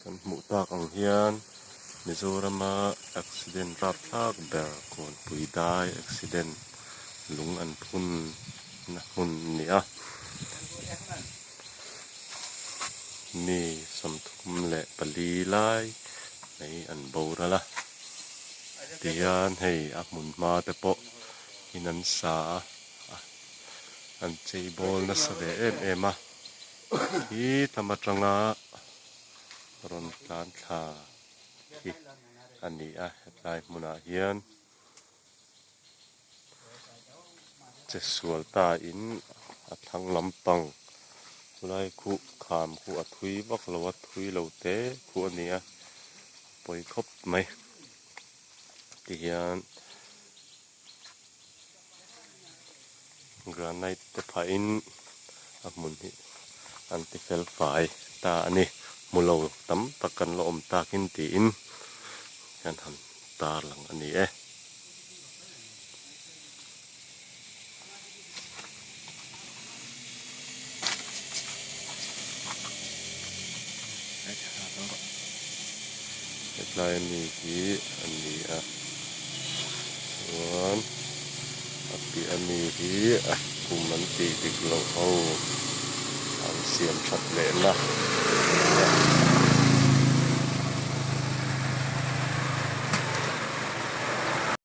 Kan hmuh tak ang hian Mizorama accident rapthlak ber Kawnpui dai accident lung an phun na hmun a ni a. Mi 34 lai mai an boral a tihian hei a hmun hma te pawh in an sa a an chei bawl nasa ve em em a khi lam atanga rawn tlan thla khi a ni a hetlai hmunah hian. Che sual ta in a thlang lampang chulai khuh kham khuh a thui vak lo a thui lo te khuh a ni a pawi khawp mai tihian granite te phah in a hmun hi an ti fel fai ta a ni hmu lo tam tak kan la awm takin tiin kan han tarlang a ni e. Hetlai ami hi a ni a chuan a piah ami hi a kum an tih dik loh ho an siam that leh na.